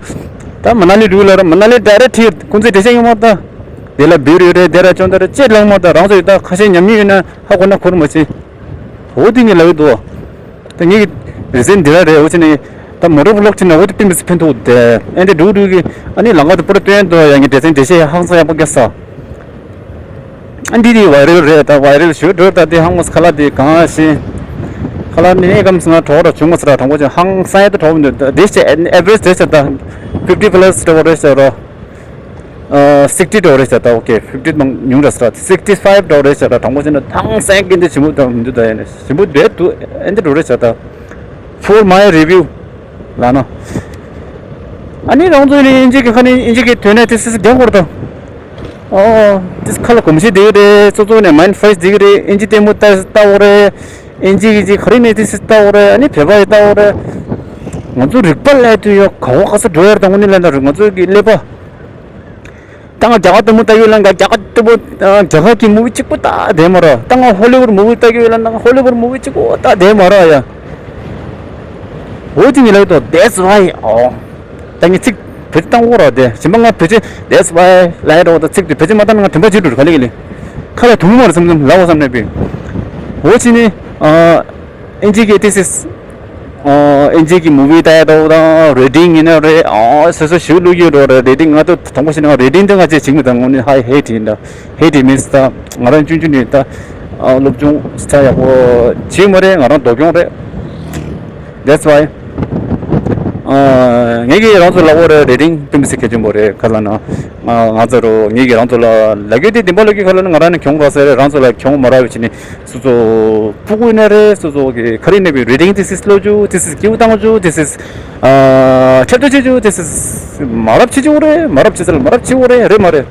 ད་མ་ན་ལི་འགྲོ་ལ་ར། མ་ན་ལི་ཌའི་རེག་ཊི་ཁོང་ཚོས་དེ་བཤད་ཡོད་མ་ད། དེ་ལ་བིར་ཡོད་རེད། དེ་ར་ཅོན་ཏ་ར་ཅེས་ལངས་མ་ད། རང་ཚོ་ཡོད་ད། ཁ་ཤས་ཉམས་མྱོང་ཡོད་ན་ཧ་གོ་ན་ཁུར་མ་ཆེ། འོ་དེ་ངས་ལབ་ཡོད་དོ། ད་ངེད་ཀྱི་རི་ཟན་འདི་ར་རེད། འོ་ཅི་ནས་ད་མོ་ཊ་བི་ལོག་ཅི་ན་འོ་དེ་པི་མི་སི་ཕན་ཐོགས་དེ། ཨེ་འདི་འགྲུག་འགྲུག་གི་ཨ་ནི་ལང་ཀ་དུ་པུ་ར་སྟོན་དོ་ཡ། ངས་སྡེ་ཚན་འགྲེལ་བཤད་ཧང་སང་ཡག་པོ་རྒྱག་ས། ཨ་འདི་དེ་ཝའི་རལ་རེད། ད་ཝའི་རལ་ཞུ་འགྲོ་ད། དེ་ཧང་མོ་སི་ཁ་ལ་དེ་གང་ཤེས། ཁ་ལ་ནི་ཨེ་གམ་སི་ང་གྲོགས་ར་བྱུང་མ་སི་ར། དྲང་པོ་ཅན་ཧང་སང་ཡ་ད་གྲོགས་མི་འདུག་དེ་ཅེ་ཨེ་ཝ་རེཇ་དེ་ཅེ་ད་ཕིབ་ཊི་པ་ལ་སི་འདྲ་བོ་རེད་ཟེར་རོ། ཨ་སིག་སི་ཊི་འགྲོ་རེད་ཟེར་ད། ཨོ་ཁེ་ཕིབ་ཊི་མང་ཉུང་རེད་ཟེར་ད། སིག་སི་ཊི་ཕའིབ་འགྲོ་རེད་ཟེར་ད། དྲང་པོ་བྱས་ན་ཧང་སང་གི་འདི་ཞིམ་པོ་དང་མི་འདུག་ད་ཡིན་ན་ཞིམ་པོ་འདྲེ་འདུག་ཨེ་འདི་འགྲོ་རེད་ཟེར་ད། For my review ལ་ན། ཨ་ནི་རང་ཚོ་ནི་དབྱིན་ཇི་གི་ཁ་ནས་དབྱིན་ཇི་གི་དོན་ནས་དེ་སིས་རྒྱག་དགོས་རེད་དོ། ཨོ་དེ་ཁ་ལ་གོམས་གཤིས་དེ་རེད། སོ་སོ་ནས་མའིན་ཌི་ཕ་རེ་ཤི་དེ་རེད། དབྱིན་ཇི་ལྟད་མོ་ལྟ་ལྟ་དགོས་རེད། དབྱིན་ཇི་གི་ཅིག་ག་རེ་ནས་དེ་སིས་ལྟ་དགོས་རེད། ཨ་ནི་བོད་པ་ཡི་ལྟ་དགོས་རེད། ང་ཚོ་རིག་པ་ལས་དུ་ཡོད་ག་བ་ག་ས་འགྲོ་ཡར་དང་དངོས་གནས་ལས་ན་རེད། ང་ཚོ་གི་ཀླད་པ། ད་ང་རྒྱ་གར་ལྟད་མོ་ལྟ་ཡོད་ལ་ང་རྒྱ་གར་ལྟད་མོ་ཨ། རྒྱ་གར་གྱི་མུ་བི་གཅིག་པོ་ལྟ་བསྡད་མ་ར། ད་ང་ཧོ་ལི་ཝུད་མུ་བི་ལྟ་གི་ཡོད་ལ་ང་ཧོ་ལི་ཝུད་མུ་བི་གཅིག་པོ་ལྟ་བསྡད་མ་ར་ཡ། འོ་ཅི་ངས་ལབ་དོ། That's why ཨོ། ད་ངས་ཚིག་བེད་སྤྱོད་བཏང་འོ་ར་དེ་གཞན་པ་ང་བེད་སྤྱོད་that's why ལབ་རོགས་ད་ཚིག་དེ་བེད་སྤྱོད་མ་བཏང་ན་ང་དྲན་པ་བརྗེད་འགྲོ་ག་ལེ་ག་ལེ། ཁ་ལ་དུང་མ་ར་བསམ་བསམ་ལབ་འོ་བསམ་ནས་པས། འོ་ཅི་ནི་ཨ། དབྱིན་ཇི་གི་ཏི་སིས། ཨ། དབྱིན་ཇི་གི་མུ་བི་ལྟ་ཡ་དང་རེ་ཊིང་ཡིན་ན་རེད། ཨ། སོ་སོ་ཞུ་ལུགས་ཡོད་འགྲོ་རེད། རེ་ཊིང་ང་ཚོ་དང་པོ་ཞིག་ན་རེ་ཊིང་དེ་ང་ཚོས་བྱིང་མི་དང་དངོས་གནས་ཧའི་ཧེ་ཊི་ཡིན་ད། ཧེ་ཊི་མིན་སི་ད་ང་རང་ཆུང་ཆུང་ནས་ད། ཨ། སློབ་སྦྱོང་ས་ཡག་པོ་བྱེད་མ་རེད། ང་རང་སྡུག་གྱོང་རེད། That's why ཨ། ངས་ཀྱིས་རང་ཚོ་ལ་འོ་རེ་རེ་ཊིང་དཔེ་མི་སྲིད་གལ་ཆེན་པོ་རེད། ག་ལ་ན་ང་ང་ཚོ་རོ་ངས་ཀྱིས་རང་ཚོ་ལ་ལབ་རྒྱུ་དེ་བདེན་པ་ལབ་རྒྱུ་ག་ལ་ན་ང་རང་ནས་གྱོང་རག་ས་རེད། རང་ཚོ་ལ་གྱོང་མ་རག་བའི་ཆ་ནས། སོ་སོ་སྤུ་གུ་ཡིན་ན་རེད། སོ་སོ་གི་ཁ་རིག་གནས་པའི་རེ་ཊིང་དེ་སིས་སློབ་རྒྱུ་དེ་སིས་སྐྱིད་པོ་བཏང་རྒྱུ་དེ་སིས། ཨ། འཁྲབ་སྟོན་བྱེད་རྒྱུ་དེ་སིས། མ་རབས་བྱེད་རྒྱུ་རེད། མ་རབས་བྱེད་ཚར་ལ་མ་རབས་བྱེད་དགོས་རེད། རེད་མ་རེད།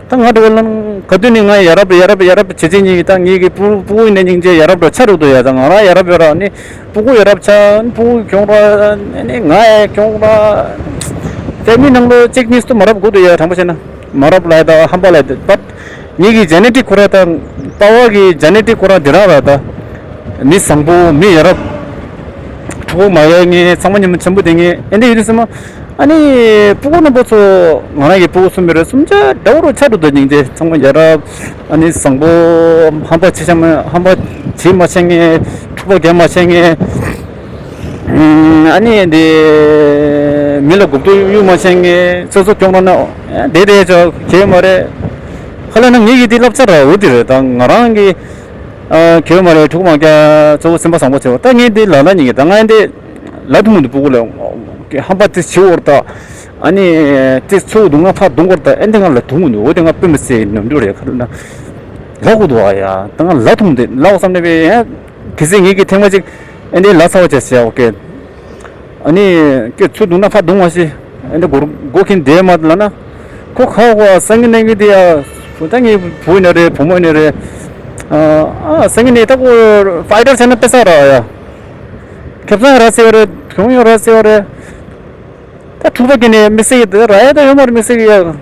ད་ང་འགྲོ་བ་ལ་ག་དུས་ནས་ང་ཡ་རབས་ཡ་རབས་ཡ་རབས་བྱེད་ཅིག་ཉིད་ད་ངེད་ཀྱི་སྤུ་སྤུ་གུ་ཡིན་ན་སྙིང་རྗེ་ཡ་རབས་འགྲོ་ཆ་རུ་དུ་ཡ་ད་ང་རང་ཡ་རབས་ཡོད་ར་ནི། སྤུ་གུ་ཡ་རབས་ཆ་སྤུ་གུ་གྱོང་ར་ནི་ང་ཡ་གྱོང་ར། ཕེ་མི་ལི་ནང་ལོ་གཅིག་གཉིས་སུ་མ་རབས་དགོས་དུ་ཡ་དྲང་པོ་བཤད་ན། མ་རབས་ལ་ད་ཧམ་པ་ལ་ད་བཏབ། ངེད་ཀྱི་ཇེ་ནེ་ཊིག་ཁོ་ར་ད་པ་ཝར་གྱི་ཇེ་ནེ་ཊིག་ཁོ་ར་འདི་རང་ར་ད། མི་བཟང་པོ་མི་ཡ་རབས། ཕྲུ་གུ་མ་ཡ་ངེ་ཚང་མ་ཉམས་ཆེན་པོ་དེ་ངེ་ཨེ་འདྲ་ཡོད་དུས་སེམས་མ། ཨ་ནི་སྤུ་གུ་རྣམ་པ་ཚོ་ང་རང་གི་སྤུ་གུ་གསུམ་ཡོད་རེད། གསུམ་ཆ་འདྲ་བོ་རུ་ཆ་འགྲོ་ད་སྙིང་རྗེ་ཚང་མ་ཡ་རབས། ཨ་ནི་བཟང་པོ་ཧམ་པ་བྱེད་ཤ་མ་ཧམ་པ་བྱེད་མ་བྱེད་ངེ་འཁྲུག་པ་རྒྱག་མ་བྱེད་ངེ། ཨ་ནི་འདི་མི་ལ་མགོ་ཐོག་གཡུག་མ་བྱེད་ངེ་སོ་སོ་སྐྱོང་རོགས་གནང་། དེ་དེ་ཅོ་ཁྱེད་མ་རེད། ཧ་ལས་ན་ངེད་ཀྱི་འདི་བསླབ་བྱ་ར་འོ་དེ་རེད། ད་ང་རང་གི་ཨ་ཁྱོད་མ་རེད། ཕྲུ་གུ་མ་སྐྱ་གཙོ་བོ་སེམས་པ་བཟང་པོ་བྱེད་འོ། ད་ངས་འདི་ལ་ལ་ཉིད་ཀྱི་ད་ང་འདི་ལ་དུང་འདི་སྤུ་གུ་ལ་ཧམ་པ་དེ་བྱེད་འོར་ད། ཨ་ནི་དེ་ཚུགས་འདུག་ང་ཕར་རྡུང་འོར་ད། ཨེ་འདི་ང་ལ་དུང་འདུག་འོ་དེ་ང་དཔེ་མི་སྲིད་ནོར་འགྲོ་རེད། ཁ་ལ་ལ་གུ་འདུག་ཨ་ཡ། ད་ང་ལ་དུང་འདི་ལ་འོ་བསམ་ནས་པས་ཡ། གལ་སྲིད་ངེད་ཀྱི་ཐེངས་མ་གཅིག་ཨེ་འདི་ལ་ཚ་བ་བྱས་ཟེར་ཨོ་ཀེ། ཨ་ནི་ཀྱེ་ཚུར་འདུག་ན་ཕར་འདུག་མ་ཤེས། ཨ་ནི་སྒོར་སྒོ་ཁྱེར་བསྡད་མ་ལ་ན། ཁོ་ཁ་བ་སང་ཉིན་གནས་ཀྱི་དེ་ཡ། བུ་ད་ངའི་བུ་ཡིན་ན་རེད། བུ་མོ་ཡིན་ན་རེད། ཨ་སང་ཉིན་ནས་ད་ཁོ་ཕའི་ཊར་བྱས་ན་དཔེ་ས་ར་ཡ། ཁེ་བཟང་ར་ཟེར་བ་རེད། གྱོང་ཡོད་ར་ཟེར་བ་རེད། ད་ཕྲུ་གུ་ཀྱི་ནས་མི་སྲིད་ཀྱི་དེ་ར་ཡ་ད་ཡོད་མ་རེད་མི་སྲིད་ཀྱི་ཡ།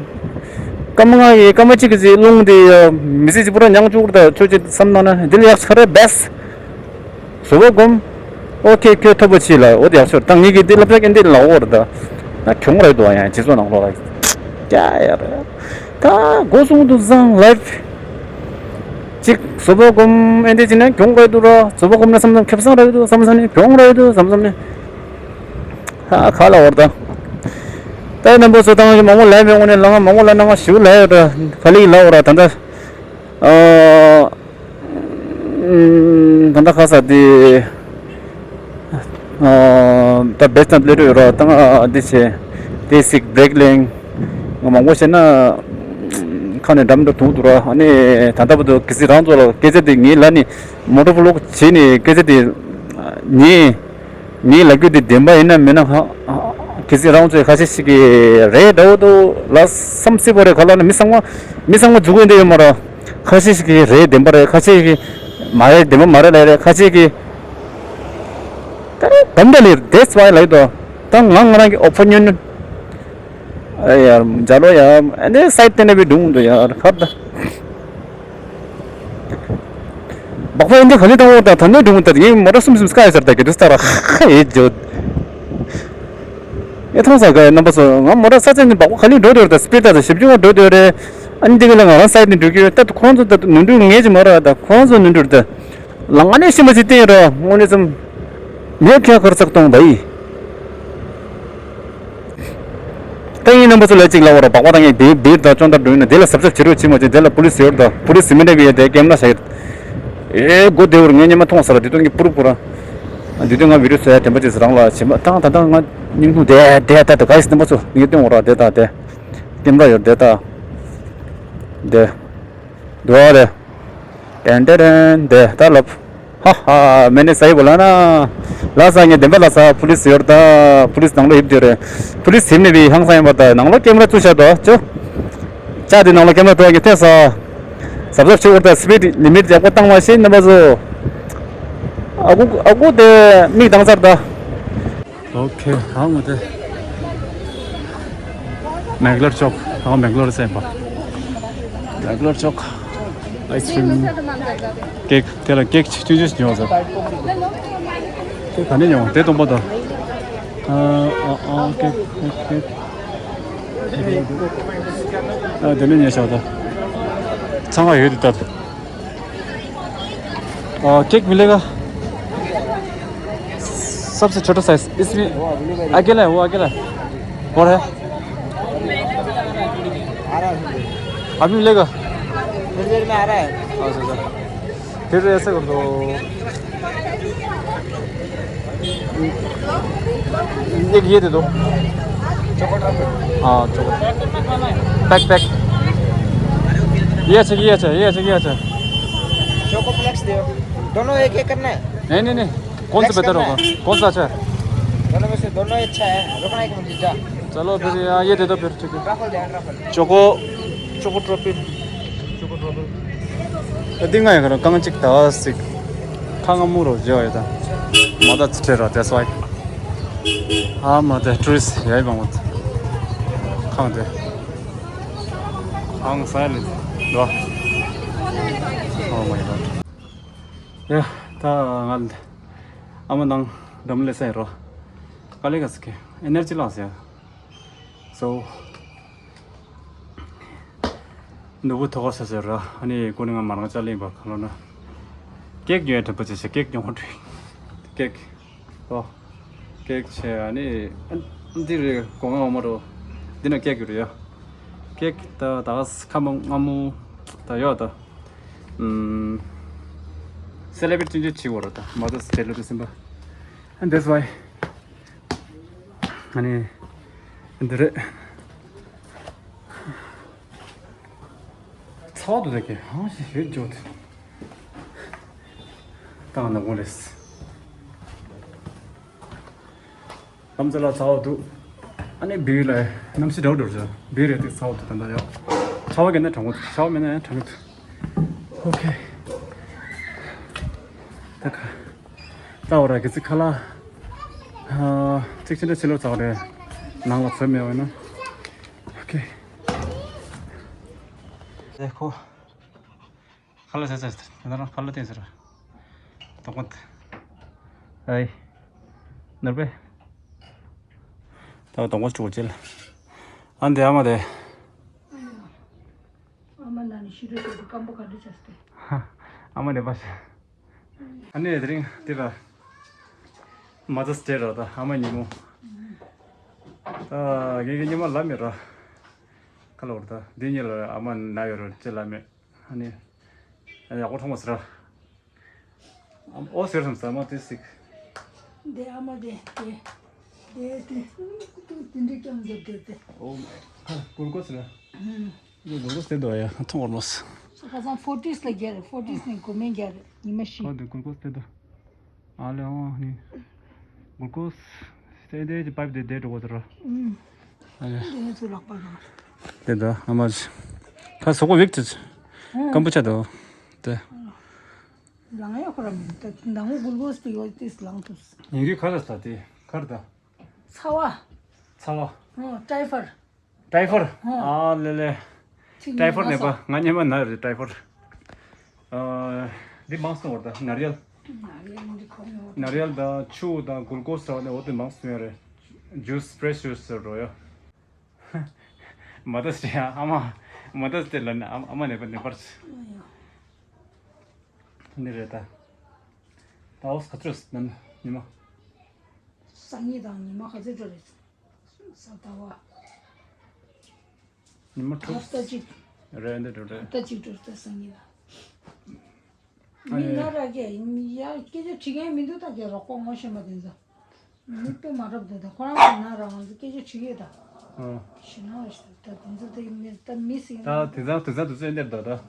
སྐར་མ་ལྔ་ཡི་སྐར་མ་གཅིག་གི་ཚེ་རླུང་དེ་ཡ་མི་སྲིད་ཀྱི་པུ་ར་མྱང་བཅུག་ར་ད་ཁྱོད་ཀྱི་བསམ་ན་ན་འདི་ལ་ཡག་ཆ་རེད་བེས། བཟོ་བ་སྒོམ། ཨོ་ཁེ་ཁྱོད་ཐོབ་པ་ཆེ་ལ་འོ་དེ་ཡག་ཤོས་ད་ངེད་ཀྱི་འདི་སློབ་གྲྭ་གི་འདི་ལ་འོ་ར་ད། ད་གྱོང་རེད་འདུག་ཡང་རྗེས་སུ་ནང་ལོགས་ལ། ཀྱ་ཡ་རེད། ད་སྒོ་སྲུང་དུ་བཟང་ལབ། གཅིག་བཟོ་བ་སྒོམ་ཨེ་འདྲ་བྱས་ན་གྱོང་རེད་འདུག་ར། བཟོ་བ་སྒོམ་ན་བསམ་བསམ་ཁེ་བཟང་རེད་འདུག་བསམ་བསམ་ནས་གྱོང་རེད་འདུག་བསམ་བསམ་ནས། ཧ་ག་ལ་འོ་ར་ད། ད་རྣམ་པ་ཚོ་ད་ང་གི་མང་པོ་ལབ་མེད་དངོས་གནས་ལ་ང་མང་པོ་ལབ་ན་ང་ཞུ་ལབ་ཡོད་ར། ག་ལེ་ལབ་འོ་ར་ད་ད། ཨ། ད་ལྟ་ཁ་ས་དེ། ད་བེད་ཙམ་སླེབས་ཡོད་ར་ད་ང་འདི་བྱས། དེ་སིག་བྷེ་རེག་ལེན། ང་མང་པོ་བྱས་ན། ཁ་ནས་འགྲམ་དུ་དུག་འདུག་ར་ཨ་ནི་ད་ལྟ་བར་དུ་གི་སི་རང་ཚོ་ལ་སྐད་ཆ་དེ་ངའི་ལ་ནི་མོ་ཊ་བི་ལོག་བྱས་ནས་སྐད་ཆ་དེ། ངས། ངའི་ལབ་རྒྱུ་དེ་བདེན་པ་ཡིན་ན་མིན་ན་ཧ། གལ་སྲིད་རང་ཚོའི་ཁ་ཤས་ཤིག་གིས་རེད་འདྲ་བོ་འདུག་ལ་བསམ་སྲིད་པ་རེད། ག་ལ་ནི་མི་ཚང་མ་མི་ཚང་མ་འཛུགས་ཀྱི་འདི་ཡོད་མ་རེད། ཁ་ཤས་ཤིག་གིས་རེད་བདེན་པ་རེད། ཁ་ཤས་ཤིག་གིས་མ་རེད་བདེན་པ་མ་རེད་ལབ་རེད། ཁ་ཤས་ཀྱིས་ད་རེད་དམ་བདེ་ལེར་that's why ལབ་ཡོད་དོ། ད་ང་ང་རང་གི་ཨོ་པི་ནི་ཡན། ཨ་ཡར་འཇའ་ལོ་ཡར་ཨ་ནི་སའིད་དེ་ནས་བི་སྒྲུང་འདུག་ཡར་ཁར་ད། སྦག་སྦག་ཨིན་དེ་ག་ལེ་དང་འོ་ད་ད་ནོ་སྒྲུང་ད་ངས་མོ་ཊ་གསུམ་གསུམ་སྐ་ཡ་ཟེར་ད་གི་དུས་ལྟར་ཧ་ཧ་ཡེ་འཇོ། ཨེ་ཐོང་ས་ག་རྣམ་པ་ཚོ་ང་མོ་ཊ་ས་ཆ་ནས་སྦག་སྦག་ག་ལེ་འགྲོ་འདོད་ད་སྤིར་ད་ད་ཞིབ་འཇུག་འགྲོ་འདོད་རེད། ཨ་ནི་དེ་ག་ལ་ང་རང་སའིད་ནས་འགྲོ་གི་ཡོད་ད་ཁོང་ཚོ་ད་ནོར་འཁྲུལ་ངས་ཀྱི་མ་རེད་ད་ཁོང་ཚོ་ནོར་འཁྲུལ་ད། ལ་ང་ནས་ཤི་མ་ཅི་བསྟན་རོ་དངོས་གནས་ཙམ། མེད་ཁྱ་ཁར་ཚག་གཏོང་བ་ཡི། ད་ཡིན་རྣམ་པ་ཚོ་ལ་གཅིག་ལ་བར་སྦག་སྦག་དང་ངས་བེ་བེ་དང་ཅོང་དང་འགྲོ་ཡིན་ན་དེ་ལ་ཟབ་ཟབ་བྱེད་རོགས་བྱེད་མ་བྱེད་དེ་ལ་པུ་ལིས་ཡོད་དང་པུ་ལིས་མི་འདྲ་བའི་དེ་ཀེམ་ར་ཤ་ཡོད། ཨེ་སྒོ་བདེ་བར་ངས་ཉི་མ་མཐོང་ས་ར་དེ་དོན་གྱི་པུ་རུ་པུ་ར། དེ་དོན་ང་བི་རུ་སོ་ཡ་དྲན་པ་ཅེས་རང་ལ་བྱེད་མ་བཏང་ད་ད་ང་སྙིང་ཐུང་དེ་དེ་ད་ད་ག་ཡིས་རྣམ་པ་ཚོ་ངས་སྟོན་འོ་ར་དེ་ད་དེ། ཀེམ་ར་ཡོད་དེ་ད། དེ། འདུག་རེད། ཏན་ཏན་ཏན་དེ་ད་ལབ། ཧ་ཧ་མེ་ནི་སའི་བོ་ལ་ན། ལ་ས་ངས་བདེན་པ་ལ་ས་ཕུ་ལིས་ཡོར་ད་ཕུ་ལིས་ནང་ལོ་ཡིབ་དེ་རེད། ཕུ་ལིས་ཡིབ་ནས་བི་ཧང་སང་ཡིན་པ་ད་ནང་ལོ་ཀེམ་ར་བཙུགས་བྱ་དོ་ཅོ། ཅག་དེ་ནང་ལོ་ཀེམ་ར་ཐོག་གི་ཐེ་ས། གཟབ་གཟབ་བྱེད་དགོས་ད་སི་པིད་ལི་མིད་ཡག་པོ་བཏང་མ་ཤེས་ནམ་པ་ཚོ། ཨ་ཁུ་ཨ་ཁུ་དེ་མིག་དང་ཚར་ད། ཨོ་ཁེ་ཧང་མོ་དེ། མེག་ལོར་ཅོག་ཧང་མེག་ལོར་སེམས་པ། མེག་ལོར་ཅོག་ཨའི་སི་ཀྲིམ། ཀེག་དེ་ལ་ཀེག་ཆུང་ཆུང་ཉོ་ཟེར། ཀེག་ག་ནས་ཉོ་དེ་སྟོང་པ་དང་། ཨ་ཨ་ཨ་ཀེག་ཀེག་ཀེག་ཨ་དེ་ནས་ཉོ་ཤག་ད། ཚང་མ་ཡོད་དེ་ད། आ, केक मिलेगा? सबसे छोटा साइज। इसमें अकेला है, वो अकेला है। और है? अभी मिलेगा? थोड़ी देर में आ रहा है। अच्छा, अच्छा। फिर ऐसे कर दो। एक ये दे दो। हाँ, चोको। Pack, pack. ये अच्छा, ये अच्छा, ये अच्छा, ये अच्छा। चोको फ्लेक्स दो। दोनों एक एक करना है? नहीं, नहीं, नहीं। कौन सा बेहतर होगा? कौन सा अच्छा है? दोनों में से दोनों ही अच्छा है। रुकना एक मिनट, जा। चलो फिर यार, ये दे दो फिर, ठीक है। ट्रफल दे, truffle. Choco, choco truffle. Choco truffle. ད་འདི་ང་ཡང་གང་གཅིག་ད་སིག་ཁ་ང་མུ་རོ་བརྗེ་བ་ཡོད་ད། མ་ད་ཚི་ཁྲེ་ར་that's why. ཨ་མ་དེ་ཊུ་རི་སི་ཡ་ཡི་བང་བ་ཁང་དེ། ཁང་ས་ལེ་འདུག Oh my god. ཡ་ད་ང་ཨ་མ་ནང་འགྲམ་ལས་སེ་རོ། དཀའ་ལས་ཁག་སི་ཀེ་ཨེ་ནར་ཇི་ལངས་སེ། So ནུ་བོ་ཐོག་ས་ཟེར་ར། ཨ་ནི་ཀུ་ནི་ང་མ་རང་ཅ་ལེན་པ་ག་ལོ་ན། ཀེག་ཉོ་ཡ་དྲན་པ་ཆེ་ཆེ་ཀེག་ཉོ་ཧོ་ཁྲུ། ཀེག་ཨོ། ཀེག་ཆེ་ཨ་ནི་ཨ་འདི་རེད་གོ་ང་འོ་མ་རོ། འདི་ན་ཀེག་ཡོད་རེད་ཡ། ཀེག་ད་ད་ཁ་མོ་ང་མོ་ད་ཡོད་ད། ཨུམ། སེ་ལེ་བི་རེ་ཊི་ཅིག་བྱེད་དགོས་རེད་ད་མ་ད་སེ་ལེ་བི་རེ་ཊི་སིམ་པ། And that's why. ཨ་ནི། འདི་རེད། ཚ་བ་འདུག་ད་ཀྱེ་ཧང་ཞིག་ཡོད་འཇོག་དེ། ཏང་ནག་པོ་རེད། ལམ་རྩེ་ལ་ཚ་བ་འདུག་ཨ་ནི་བིའུ་ལ་གནམ་གཤིས་འདྲ་བོ་འགྲོ་རེད། བིའུ་རེད་དེ་ཚ་བ་འདུག་ད་ལྟ་ཡོད། ཚ་བ་གན་ན་གྲང་མོ་འདུག་ཚ་བ་མེད་ན་ཡང་གྲང་གི་འདུག་ཨོ་ཁེ། ད་ཁ། ད་འོ་ར་གི་ཚི་ཁ་ལ། ཨ། ཚིག་ཆེན་འདྲ་ཕྱི་ལོགས་ཚ་བ་རེད། ནང་ལ་ཚོད་མེད་བས་ན། ཨོ་ཁེ། ཨེ་ཁོ། ཁ་ལ་ཟེར་ཟེར་ཟེར་ད་རང་ཁ་ལ་བསྟན་ཟེར། དོག་པོ། ཨའི། ནོར་པེ། ད་དོག་པོ་བཅུག་ཅེ་ལ། ཨ་འདི་ཨ་མ་དེ། ཨ་མ་ན་ནི་ཤི་རོ་ཤི་རོ་སྐམ་པོ་ག་འདྲ་བྱས་ཏེ། ཨ་མ་ནི་པ་ཤ། ཨ་ནི་དེ་རིང་དེ་ལ། མ་ད་སི་ཌེ་ར་ད་ཨ་མ་ཉིན་མོ། ད་ངེད་ཀྱི་ཉི་མ་ལ་མེད་ར། ཁ་ལོར་ད་འདི་ཉིད་ལ་ཨ་མ་ན་ཡོད་ར་ཅི་ལ་མེད། ཨ་ནི། ཨ་ནི་ཡག་པོ་མཐོང་བ་ཟེར་ར། ཨོ་ཟེར་སོང་ཟ་མ་དེ་སིག་འདི་ཨ་མ་དེ་དེ་དེ་དེ་དེ་འདྲ་ཀྱང་འདེབས་འདེབས་དེ། ཨོ་ཁ་གུར་གོ་ཟེར། ཨུམ། འདི་གུར་གོ་ཟེར་དོ་ཡ་ཐོང་ཨོར་མོ་སི། ཁ་སང་ཕོར་ཊིས་ལ་རྒྱལ་ཕོར་ཊིས་ནས་གོ་མེ་རྒྱལ་ཉི་མ་ཤི། ཨོ་འདི་གུར་གོ་ཟེར་དོ། ཨ་ལེ་ཨོ་ནི། གུར་གོ་ཟེར་དེ་ཅི་པའིབ་དེ་དེ་འགྲོ་གོ་ཟེར། ཨུམ། ཨ་ལེ། དེ་ཚོ་ལག་པ་རང་། དེ་དོ་ཨ་མ་ཁ་སོ་གོ་བིག་ཏི། ཀམ་པུ་ཆ་དོ། དེ། ལང་ཡ་ཁོ་ར་མི་འདུག་ད་ནང་གུར་གོ་སྟེ་ཡོད་ཏེ་ལང་ཐུབ། ཡིན་རྒྱུ་ག་རེ་ཟ་དེ་ག་རེ་ད། ཚ་བ། ཚ་བ། ཨོ་ཊའི་ཕར། ཊའི་ཕར། ཨོ། ཨ་ལེ་ལེ། ཚིག་ཊའི་ཕར་ནས་ནས་པ་ང་སྙེ་མ་ན་རེད་ཊའི་ཕར། ཨ། འདི་མང་སོང་བར་ད་ནར་ཡལ། ནར་ཡལ་འདི་ཁོ་ནས་འོ། ནར་ཡལ་དང་ཆུ་དང་གུར་གོ་ཟ་བ་ནས་འོ་དེ་མང་སོང་ཡ་རེད། ཇུས་ཕྲེ་ཤི་ཇུས་ཟེར་རོ་ཡ། མ་ད་སི་ཨ་མ། མ་ད་སི་ལ་ནི་ཨ་མ་ནས་པ་ནས་པར། འདི་རེད་ད། ད་འོ་ས་ཆུ་ནམ་ཉི་མ། སང་ཉིན་དང་ཉི་མ་ག་ཚོད་འགྲོ་རེད། གཟའ་ཟླ་བ། ཉི་མ་དྲུག་ཧབ་ཏ་གཅིག་རེད་འདི་འགྲོ་རེད། ཧབ་ཏ་གཅིག་འགྲོ་ད་སང་ཉིན་ལ། མི་ང་ར་གས་ཡ་སྐད་ཆ་དྲི་མཁན་མི་འདུག་ད་གས་རོགས་པ་ངོ་ཤེས་མ་དེ་ཚོ། མི་དཔེ་མ་རབ་འདུག་ད་ཁོ་རང་གི་ན་ར་ང་ཚོ་སྐད་ཆ་དྲི་ཡོད་ད། ཨ། ཞེ་ན་ད་དེ་ཚོ་ད་མི་ད་མི་སྲིད་ད་ན། དེ་ཚང་དེ་ཚང་དུ་ཚོད་འདེབས་ད་ད།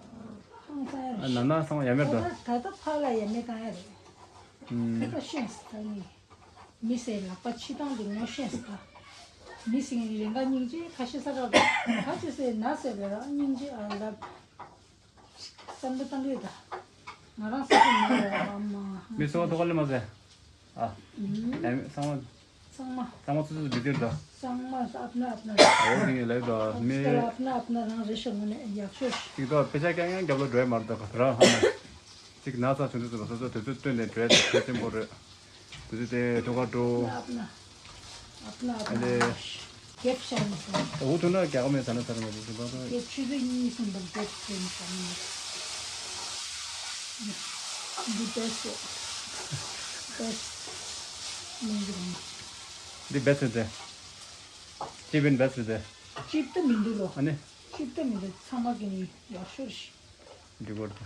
ཨང་ཚང་ཡ་རེད། ན་ན་སང་ཡ་མེར་ད། ད་ད་ད་ཕ་ལ་ཡ་མེ་བཏང་ཡ་རེད། ཨུམ། ད་ཤེས་ད་ནི། མི་ཟེར་ལག་པ་ཕྱི་ཐང་དུ་ངོ་ཤེས་ས། མི་ཟེར་ངའི་རེ་འགའ་སྙིང་རྗེ། ཁ་ཤས་ས་ར་ཁ་ཅི་ཟེར་ན་ཟེར་བ་ར་སྙིང་རྗེ་ཨ་ལབ། བསམ་བློ་བཏང་གི་ཡོད་ད། ང་རང་ས་ཆ་ན་ར་ཨ་མ། མི་སོ་ཐོག་ལེ་མ་ཟེར། ཨ། ཨུམ། ཨ་མི་ཚང་མ། ཚང་མ། ཚང་མ་ཚུ་ཚུ་འདི་དེར་ད། ཚང་མ་ཨ་ཕ་ན་ཨ་ཕ་ན། འོ་དེ་ངས་ལབ་ད་མི། ཨ་ཕ་ན་ཨ་ཕ་ན་རང་རེ་ཤ་ངོ་ནས་ཡག་ཤོས་ཤིག་ཅིག་ད་དཔེ་ཆ་རྐྱང་རྐྱང་རྒྱབ་ལ་འགྲོ་ཡ་མ་རེད་ད་ག་ད་ར་ཧ་ན། ཅིག་ན་ཚ་བྱུང་དུས་ཚོད་ལ་སོ་སོ་དུས་ཚོད་བཏོན་ནས་འགྲོ་ཡ་དེ་གལ་ཆེན་པོ་རེད། དུས་ཚོད་དེ་ཐོག་ཁར་འགྲོ། ཨ་ཕ་ན། ཨ་ཕ་ན་ཨ་ཕ་ན། ཨ་ལེ། རྒྱབ་ཤར་མི་སོང་། འུ་ཐུག་ན་རྒྱག་མེད་ཟ་ན་ཟ་ར་མ་བྱུང་ཟིན་པ་དང་། རྒྱབ་ཆུ་ཚོད་གཉིས་གསུམ་དང་རྒྱབ་ཆུ་ཚོད་གཉིས་ཟ་ནི་མ་རེད། འདི་བེ་སི་ཊི། བེ་སི་ཊི། མིན་འདི་རང་། འདི་བེ་སི་ཊི་རེད། ཅིབ་ཨིན་བེ་སི་ཊི་རེད། ཅིབ་ཏུ་མི་འདུག་ལོ། ཨ་ནི། ཅིབ་ཏུ་མི་འདུག་ཚང་མ་གི་ནི་ཡག་ཤོས་ཤིག་འགྲིག་གོ་རེད།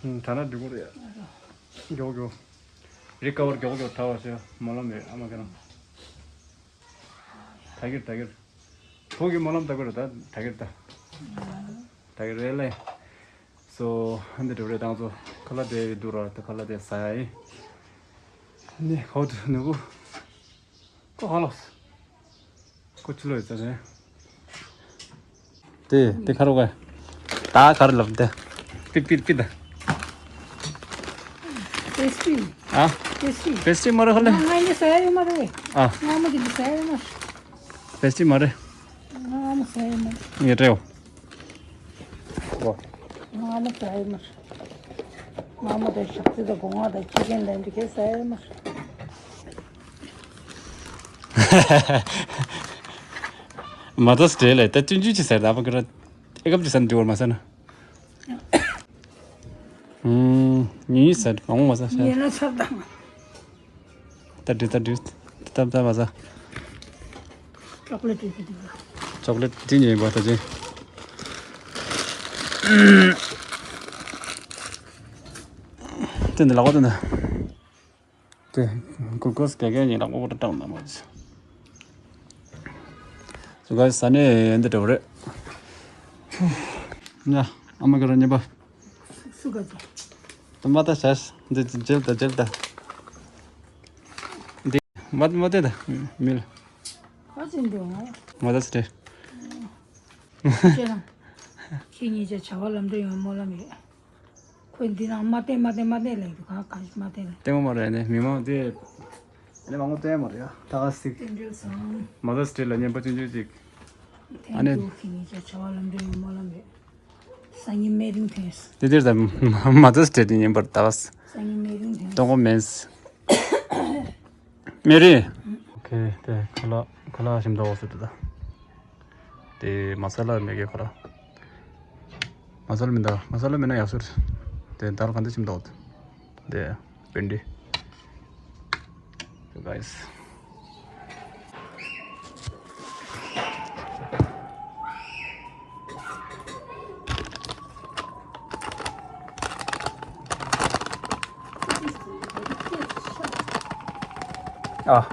ཨ། ད་ན་འགྲིག་གོ་རེད། མགྱོགས་མགྱོགས། རི་ཀ་བར་མགྱོགས་མགྱོགས་དྲག་པ་བྱས་སྨོན་ལམ་ཡོད་ཨ་མ་ཁྱེད་རང་། ད་གིར་ད་གིར། བུ་གི་སྨོན་ལམ་ད་གིར་ད་ད་གིར་ད། ད་གིར་རེད་ལེ། སོ་ཧན་དེ་འགྲོ་རེད་ད་ང་ཚོ་ཁ་ལག་དེ་འདུག་ར་ད་ཁ་ལག་དེ་ཟ་ཡ་ཡིན། ནི་ཧོ་དུ་ནུ་གུ། ཀོ་ཧ་ལོ། ཀོ་ཆུ་ལོ་ཡོད་ས་རེད། དེ་དེ་ཁ་རོ་ག་ད་ག་རེ་ལབ་དེ། པི་པི་པི་ད། པེ་སི་ཊི། ཨ། པེ་སི་ཊི། པེ་སི་ཊི་མ་རེད་ཧ་ལེ། ང་ང་ཡི་ཟ་ཡ་ཡོད་མ་རེད། ཨ། ང་མ་གི་ཟ་ཡ་ཡོད་མ་རེད། པེ་སི་ཊི་མ་རེད། ང་མ་ཟ་ཡ་ཡོད་མ་རེད། ངས་སྤྲད་འོ། ང་མ་ཟ་ཡ་ཡོད་མ་རེད། ང་མ་དང་ཞག་རྩི་དང་སྒོ་ང་དང་ཁྱི་རྒན་དང་འདི་གས་ཟ་ཡ་ཡོད་མ་རེད། མ་ད་སྤྲད་ལེ་ད་ཅུན་ཅུན་ཅི་ཟེར་ད་ཕ་གི་ར། ཨེ་སྐབས་ཅི་ཟ་ན་འགྲིག་བར་མ་ཟ་ན། ཨུམ། ངས་ཟ་འོང་མ་ཟ་ཟ། ཉེ་ན་ཚར་དང་། ད་འགྲིག་ད་འགྲིག་ད་ད་མ་ཟ། ཅོག་ལེ་ཊི་དེ་འགྲིག་ཅོག་ལེ་ཊི་དེ་ཉོས་པ་ད་ཅི། དེ་འདི་ལག་པ་དེ་འདི། དེ། གུ་ལུ་ཀོས་ག་གེ་ཉིན་ལ་ཨོ་ཏ་བཏང་ན་མ་ཟེར། སུ་ག་ས་ནས་འདི་འདྲ་བ་རེད། ཡ། ཨ་མ་ག་ར་ཉེ་པ། སུ་ག་ཚོ། ད་མ་ད་ཤ་ཤ་འདི་ཇེལ་ད་ཇེལ་ད། འདི་མ་མ་དེ་ད་མིལ། ག་ཚོད་འདི་འོང་། མ་ད་སི་ཏེ། ཁྱེད་རང་། ཁྱེད་གཉིས་ཆ་བྱ་བ་ལམ་འགྲོ་ཡོང་སྨོན་ལམ་ཡོད། ཁོས་འདི་ནང་མ་བསྟན་མ་བསྟན་མ་བསྟན་ལབ་འདུག་ག་ག་མ་བསྟན་ལབ། ལྟད་མོ་མ་རེད་ནས་མི་མང་དེ། ཨ་ནི་མང་པོ་བསྟན་མ་རེད་ཡ་ད་ག་སིག་རྟེན་འབྲེལ་བཟང་། མ་ད་སི་ཏེ་ལ་ཉན་པ་ཆུང་ཆུང་ཅིག་ཨ་ནི། ཐེངས་དུ་ཁྱེད་གཉིས་ཆ་བྱ་བ་ལམ་འགྲོ་ཡོང་སྨོན་ལམ་ཡོད། སང་ཉིན་སྨན་རིན་ཐོན། དེ་དེར་ད་མ་ད་སི་ཏེ་དེ་ཉན་པར་ད་ག་སང་ཉིན་སྨན་རིན་ཐོན་གཏོང་གོ་མེད། མེ་རི། ཨོ་ཁེ། དེ་ཁ་ལག་ཁ་ལག་ཞིམ་འདུག་ཟེར་དུས་ད། དེ་མ་ས་ལ་མེད་གི་ཁོ་ར། མ་ས་ལ་མི་འདུག་མ་ས་ལ་མེད་ན་ཡག་ཤོས་རེད། དེ་དར་ག་འདི་ཞིམ་འདུག་དེ་བེན་ཌི། So guys. ཨ།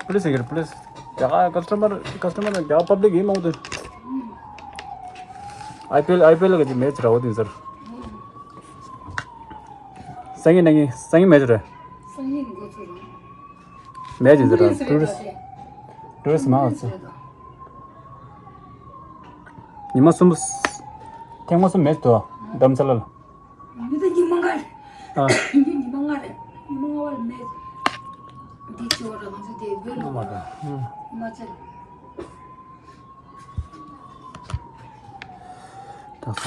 པུ་ལིས་ཟེར་གི་རེད། པུ་ལིས། རྒྱ་གར་ཀ་སི་ཊ་མར་ཀ་སི་ཊ་མར་རྒྱ་གར་པབ་ལིག་ཡིན་མང་དུ། ཨའི་པི་ཨེལ་ཨའི་པི་ཨེལ་གི་མེ་ཆི་ར་འོ་དེ་ཟེར། སང་ཉིན་གནངས་ཉིན་སང་ཉིན་མེ་ཆི་རེད། སང་ཉིན་འགོ་ཚུགས་རང་། མེ་ཆི་ཟེར་ར་ཊུ་རི་སི་ཊུ་རི་སི་མང་ཚོ། ཉི་མ་གསུམ། ཐེངས་མ་གསུམ་མེ་ཆི་འདུག་དྷ་རམ་ས་ལ་ལ། མི་དེ་ཉི་མ་ལྔ་རེད། ཨ། ཉི་མ་ལྔ་རེད། ཉི་མ་ལྔ་བར་མེད། འདི་ཆེ་བ་ར་ང་ཚོ་དེ་བོད་ལ་ཨ་མ་ད། ཧི་མ་ཅལ། ད་ས།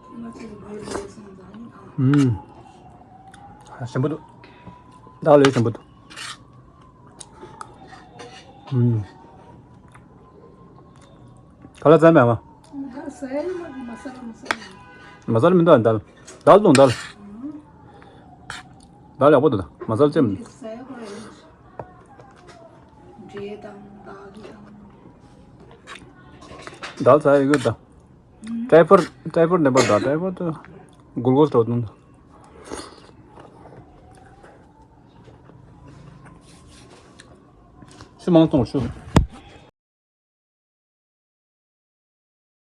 ཧི་མ་ཅལ་བོད་ལ་སོང་ཙང་ཨ། ཧུམ། ཞིམ་པོ་འདུག་ད་ལོས་ཞིམ་པོ་འདུག་ཧུམ། ཁ་ལག་རྩ་མེད་མ། མ་ས་ལ་མ་ས་ལ། མ་ས་ལ་མི་འདུག་ཨ། དལ། དལ་འདུག་དལ། དལ་ཡག་པོ་འདུག་ད་མ་ས་ལ་ཅེམ། དལ་ས་ཡོད་གི་ད། ཊའི་ཕོཌ་ཊའི་ཕོཌ་ནད་པ་ད་ཊའི་ཕོཌ་དུ་གུལ་ཀོས་སྤྲོད་དུ། ཤུ་མང་གཏོང་ཤུ།